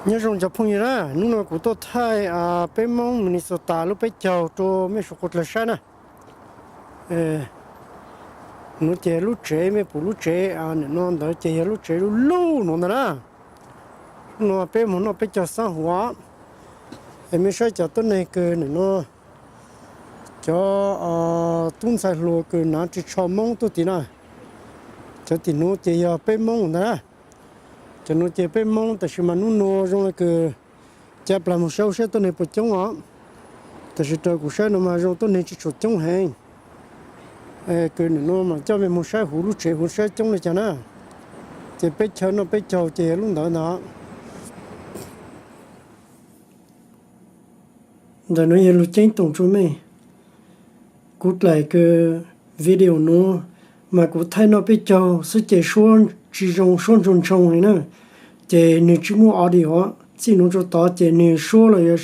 Nyob zoo cov phooj ywg na, hnub no kuv tuaj thaij peb Hmoob Minnesota lub peb caug rau mej suav dlawg saib na. Nuav ces lub tsev, mej pum lub tsev, nim no ntawd ces yog lub tsev lub lub nuav ntag na. Hnub no peb moog noj peb caug xab huam, es mej saib cov tuab neeg kws nim no cov tub ntxhais hluas kws hnav ris tsho Moob tuaj tim na. Cov tim nuav ces yog peb Moob ntag na. Cov nuav ces peb Moob, tab sis mas hnub no zoo le kws ca plas moog saib saib tuab neeg puas coob os. Tab sis raws kuv saib no mas zoo tuab neeg tsis tshua coob heev. Kws nim no mas coj mej moog saib huv lub tsev huv saib coob le caag na. Ces peb chaw noj peb caug ces yog lub ntawd ntag. Ntawm nuav yog lug ceeb toom rua mej. Kuv dlaim kws video nuav mas kuv thaij noj peb caug xwb ces suab tsis zoo, suab ntshoo ntshoo li na. Ces nwg tsis muaj audio, txij nuav rua tod ces nwg suab los yog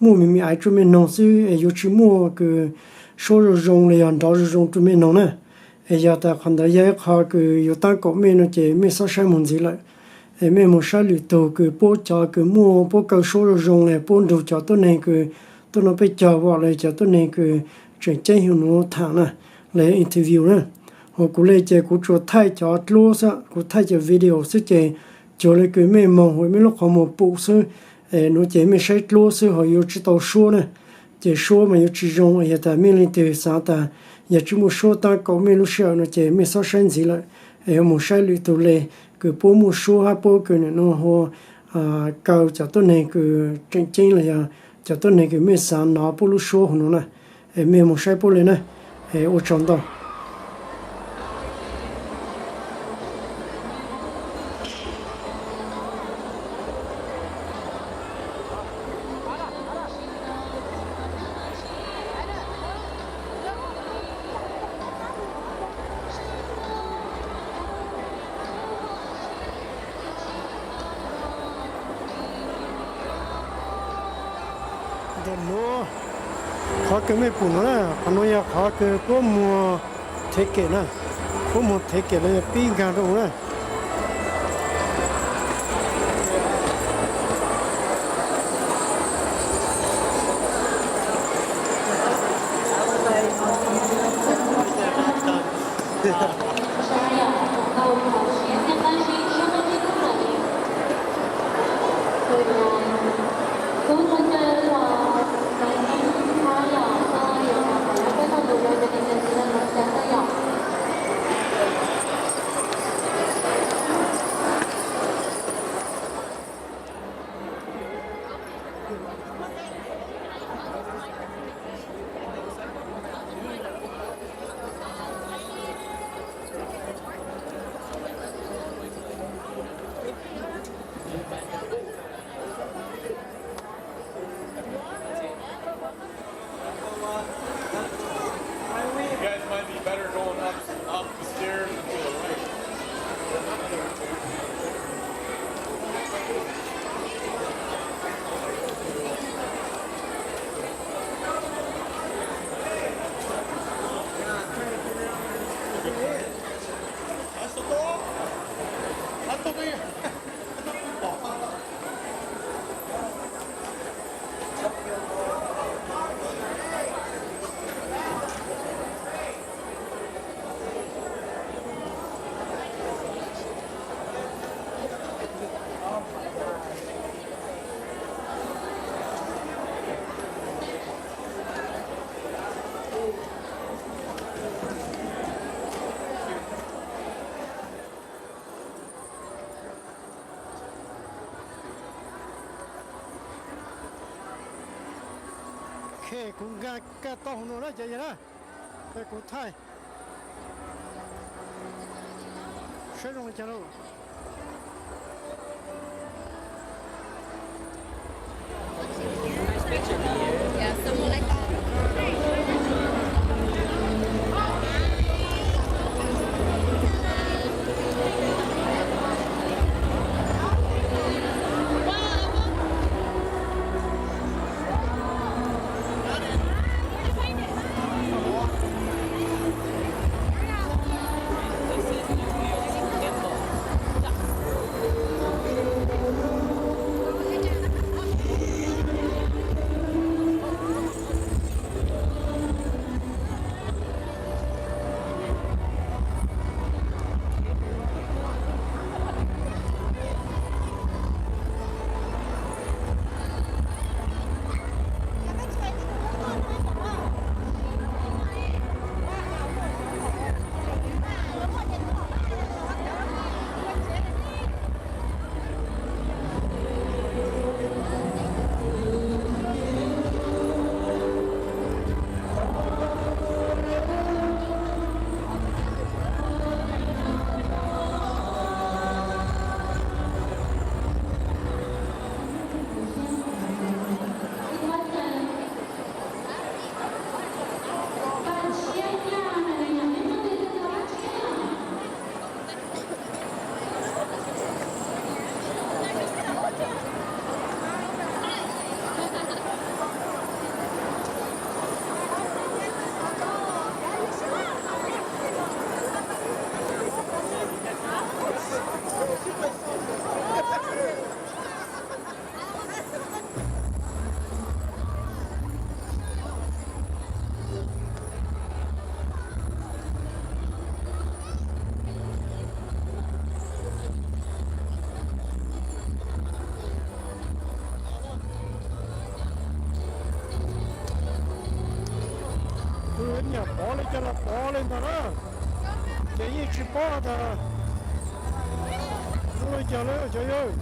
muaj me me aiv rua mej noog xwb es yuav tsis muaj kws suab zoo zoo los yog nrov zoo zoo rua mej noog na. Es yog tas qhov ntawd yog ib qho kws yuav taab kaum mej no ces mej xob saib moog ntxiv lawm. Es mej moog saib lwm tug kws puab cov kws muaj puab kaw suab zoo zoo le puab nrug cov tuab neeg kws tuaj noj peb caug los cov tuab neeg kws tseem ceeb hwv nuav tham na, los yog interview na. Hos kuv le ces kuv tsuas thaij cov dluab xwb, kuv thaij cov video xwb ces cuag le kws mej moog hab mej lub qhov muag pum xwb. Es nuav ces mej saib dluab xwb hos yuav tsis tau suab na. Ces suab mas yuav tsis zoo, yog tas mej leej twg xaav tas yog tsis muaj suab taab kaum mej lub sij hawm no ces mej xob saib ntxiv lawm. Es yuav moog saib lwm tug le kws puab muaj suab hab puab kws nim no hu kaw cov tuab neeg kws tseem ceeb los yog cov tuab neeg kws mej xaav nov puab lub suab hwv nuav na. Es mej moog saib puab le na. Ua tsaug ntau. Ntawm nuav, qhov kws mej pum nuav na, qhov nuav yog qhov kws puab muag thev kem na, puab muag thev kem los yog pib nkaag rua huv na. You guys might be better going up, up the stairs and to the right. Kuv nkaag kaj tau hauv no na cov yawg na, kuv thaij saib zoo li cas lauj. Cov los pov li ntag na, ces yeej tsis paub tas zoo li cas li cov yawg.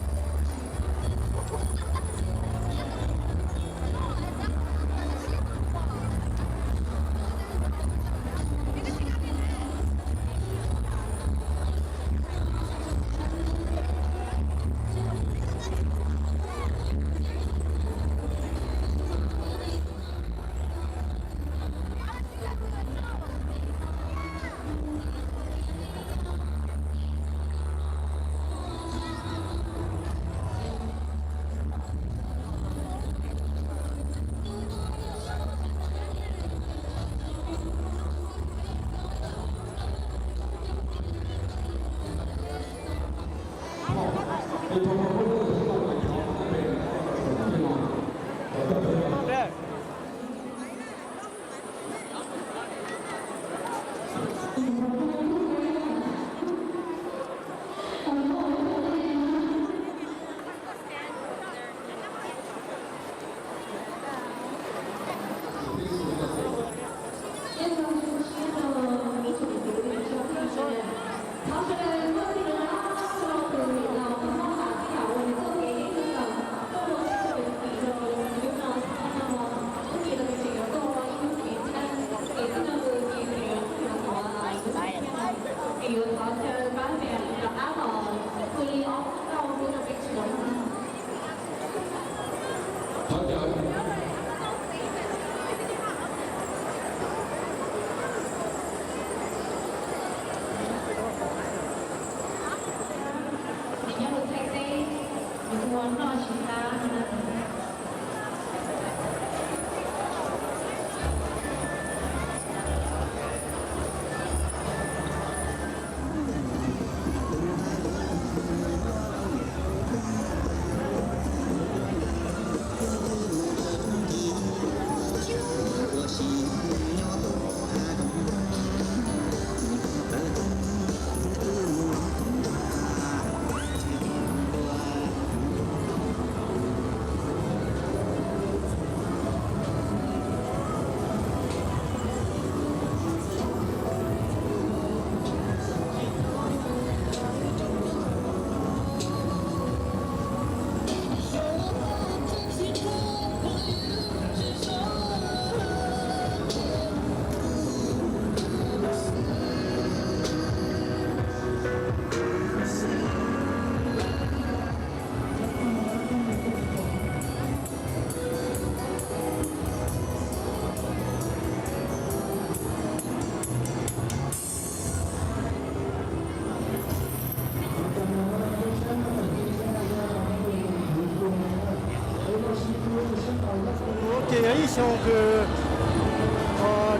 Ces yog ib xyoo kws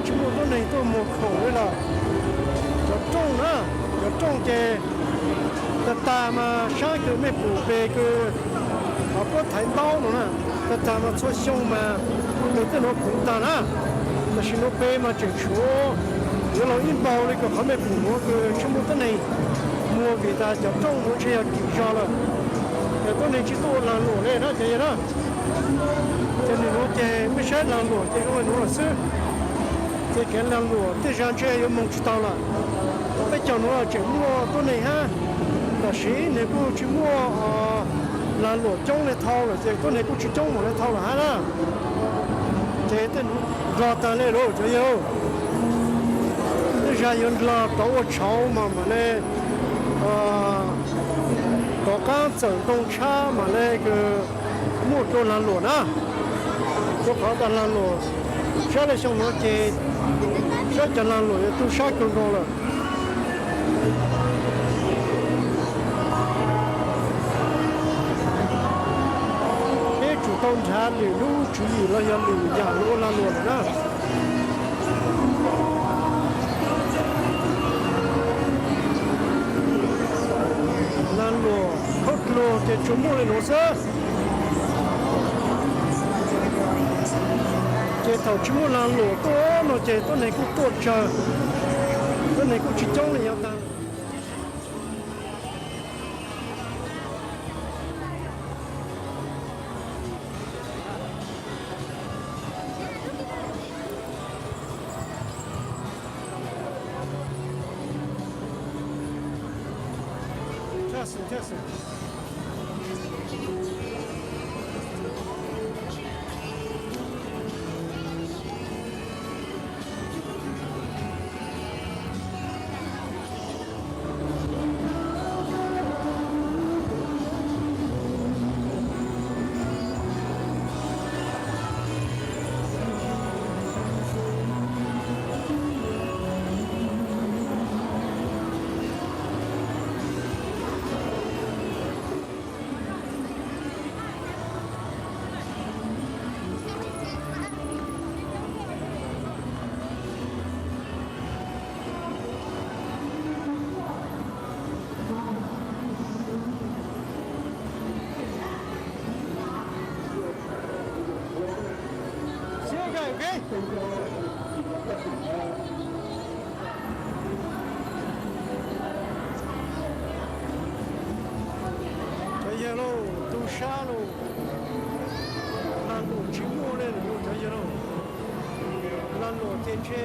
tsis muaj tuab neeg tuaj muag khoom li lawm. Cov rooj na, cov rooj ces tag tag mas saib kws mej pum peg kws puab thaiv ntaub no na, tag tag mas txhua xyoo mas peg tej nuav puv tag na. Tam sim nuav peg mas tseem tshuav yuav luag ib npaug li kws qhov mej pum nuav kws tsis muaj tuab neeg muag vim tas cov rooj nuav ntshe yog kim zog lawm, es tuab neeg tsis tuaj ua lag luam li na cov yawg na. Ces nim nuav ces mej saib lag luam ces zoo li nuav lawm xwb. Ces kev lag luam tej zag ntshe yuav moog tsis tau lawm. Peb caug nuav tseem muaj tuab neeg hab, tab sis nws kuj tsis muaj lag luam coob le thau lawm ces tuab neeg kuj tsis coob mus le thau lawm hab na. Ces tej nuav nrog tag le lawm cov yawg. Tej zag yuav nrog rov ua tshauv mas mam le rov qab txawm ntoo tshab mam le kws muaj dlua lag luam na. Rua qhov tas lag luam sab le xyoo nuav ces sab cov lag luam yuav tu sab kawg nkaus lawm. Peb tsum tau nrhav lwm lub tswv yim los yog lwm yam lug ua lag luam lawm na. Lag luam khaub dluag ces tsuas muaj li nuav xwb. Ces thaum tsis muaj lag luam tuaj no ces tuab neeg kuj tuaj tsawg, tuab neeg kuj tsis coob li yav tag. Cov yawg lauj, tu sab lauj, lag luam tsis muaj li lawm cov yawg lauj, lag luam ces ntshe.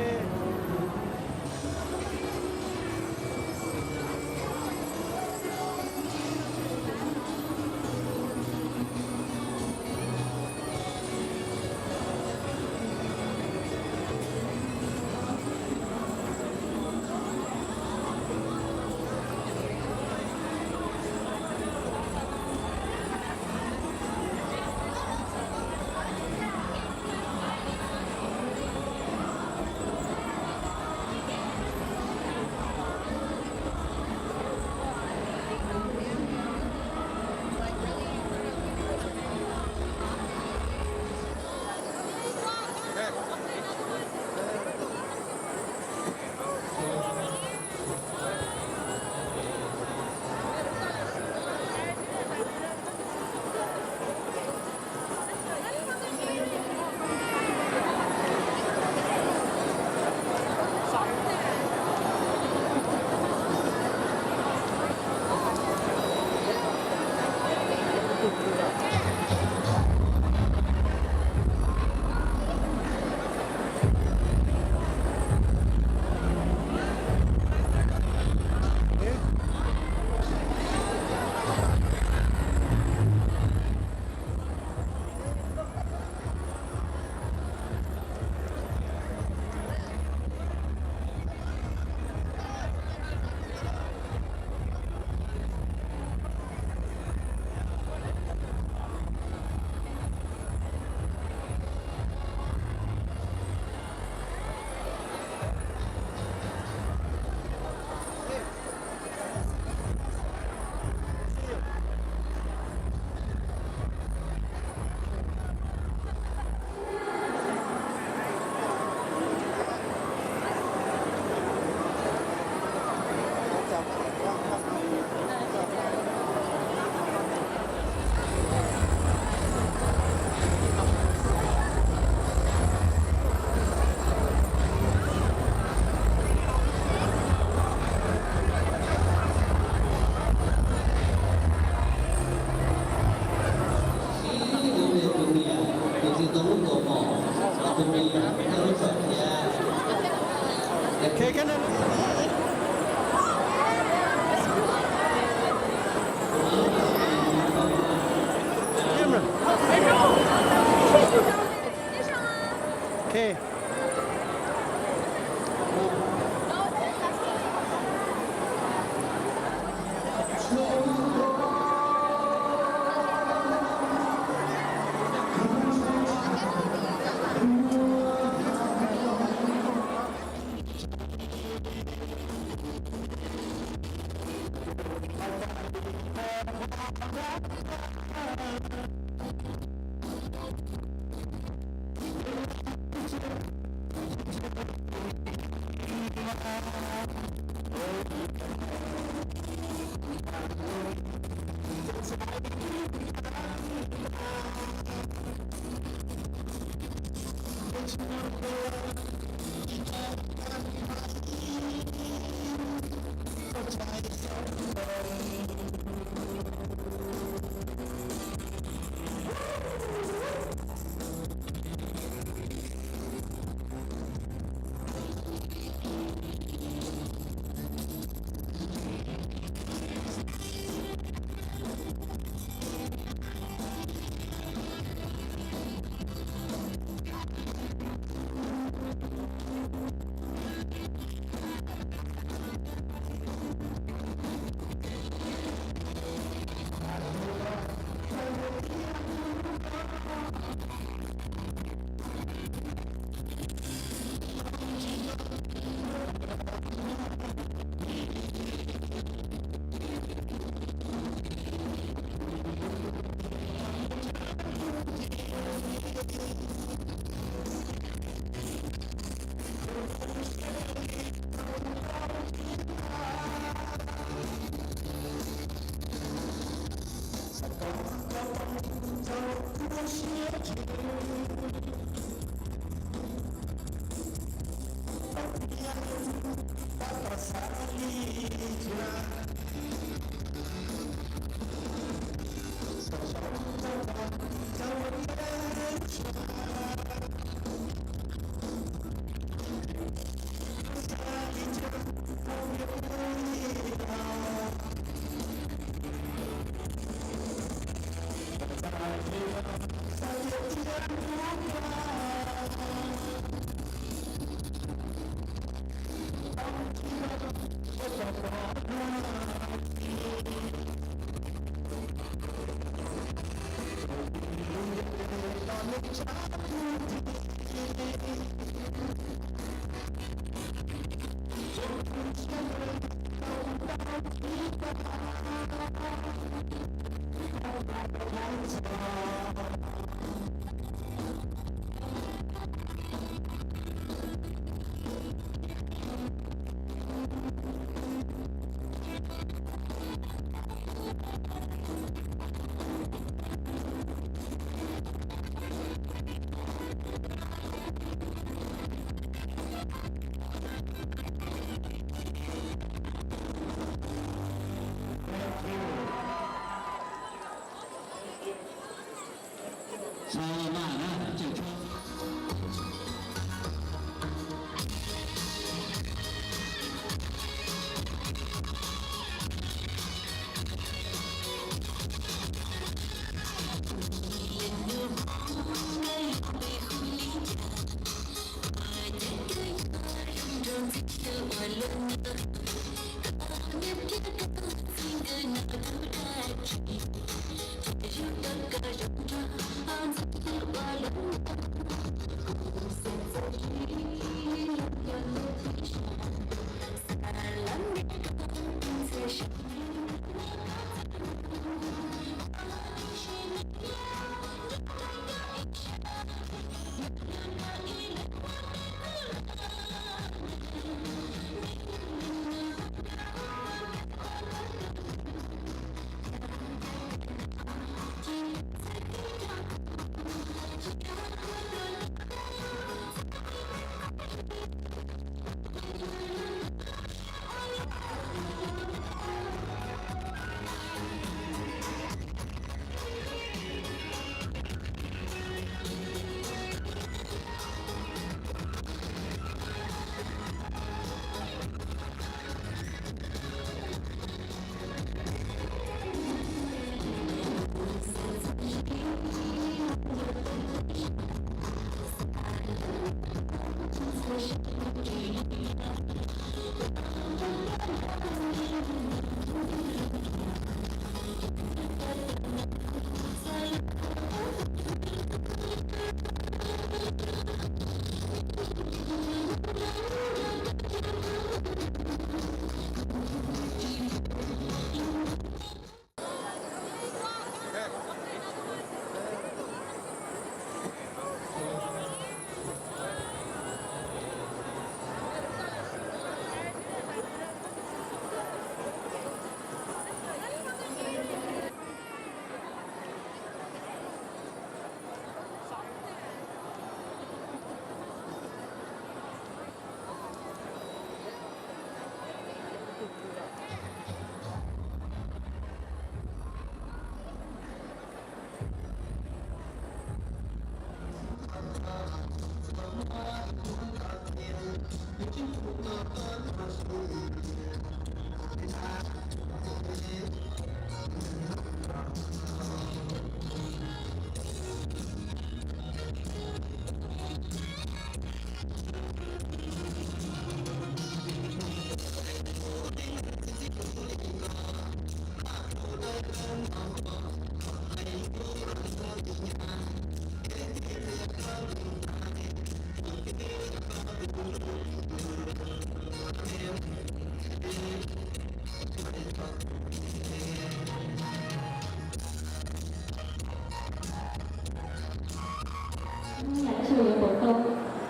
Yam tsum yuav pom tau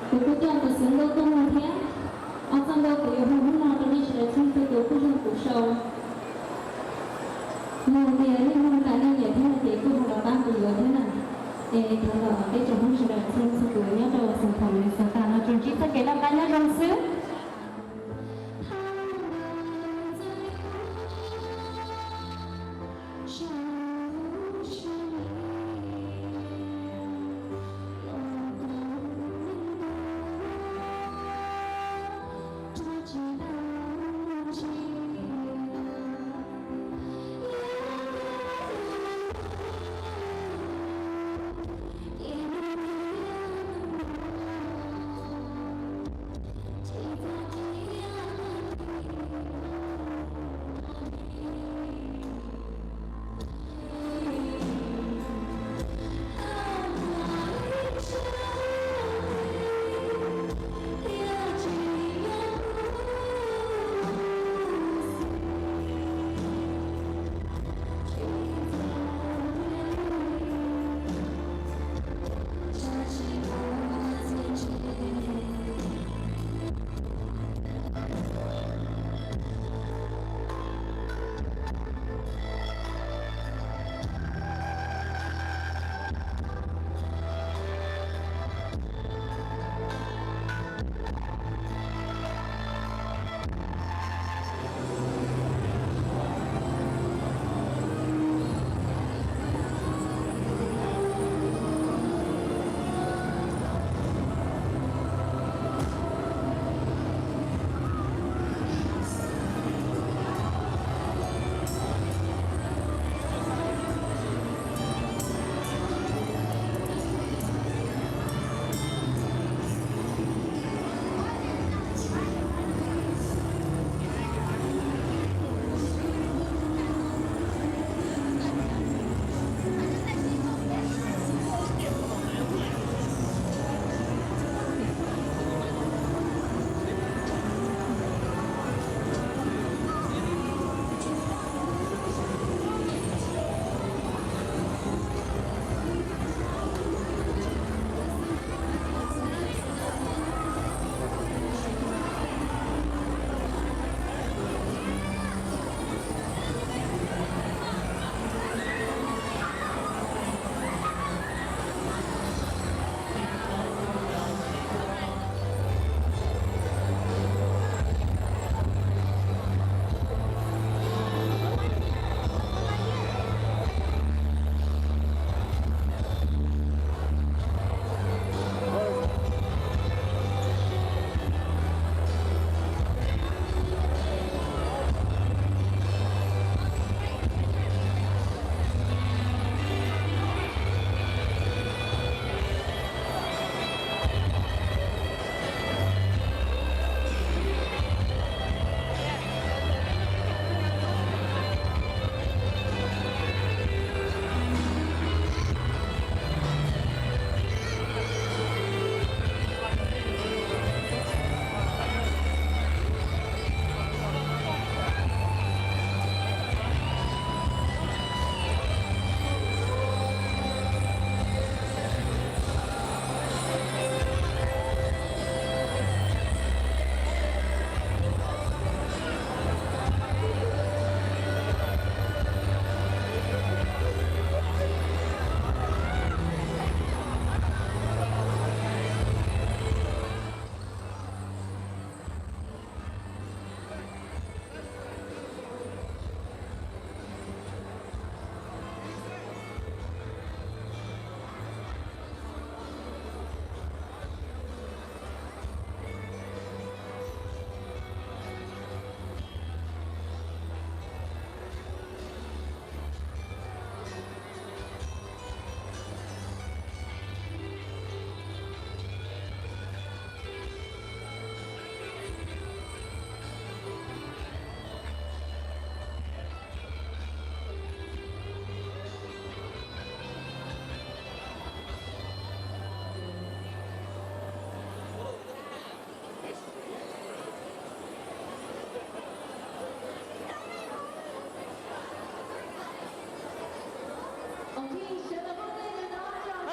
kuv kuj coj tus xwv nkauj tuaj mus thiab. Ob txoj nkauj kuv yuav hu hnub no rau nej sawv daws txhua tus kuj yog kuv sau. Nug tias nej hu tas nej nyiam thiab hais tias kuj hu los pab. Thov kom peb tsoom Hmoob sawv daws txhua leej txhua tus nyob rau Xeev Khuam, Minnesota no tsuas ntsib txoj kev laj qab nyob zoo xwb.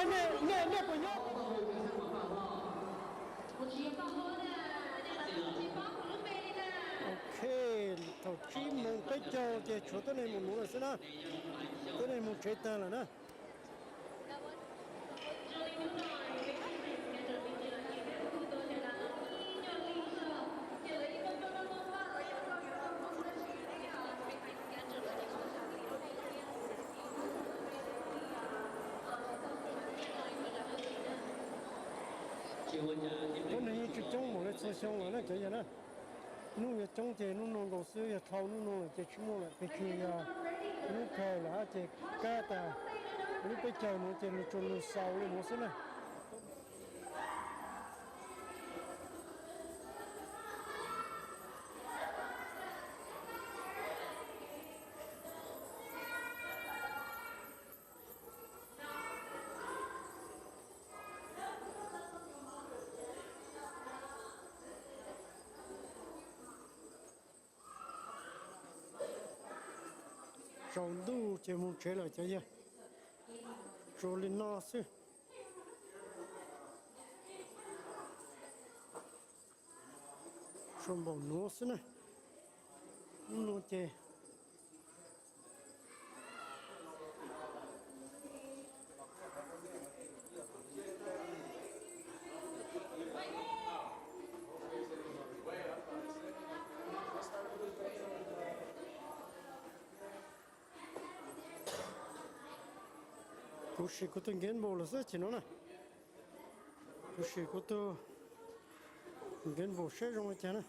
Nej, nej, nej puas nyob? Ok, thaum tsib moos peb caug ces tshuav tuab neeg mus nuv lawm xwb na. Tuab neeg mus tsev tag lawm na. Tus neeg yeej tsis coob npaum li txhua xyoo los na cov yawg na. Hnub yuav coob ces hnub no nkaus xwb, yog dhau hnub no lawm ces tsis muaj lawm, pes tsawg yog hnub kawg lawm ces kaj tas. Lub teb chaws nuav ces nws tsuas lug xaus li nuav xwb na. Tsaus ntuj ces mus tsev lawm cov yawg. Tsuas li no xwb. Tsuas npaum nuav xwb na. Hnub no ces kuv sim kuv tus nkej npaum lawm xwb ces no na. Kuv sim kuv tus nkej npaum saib zoo li cas na.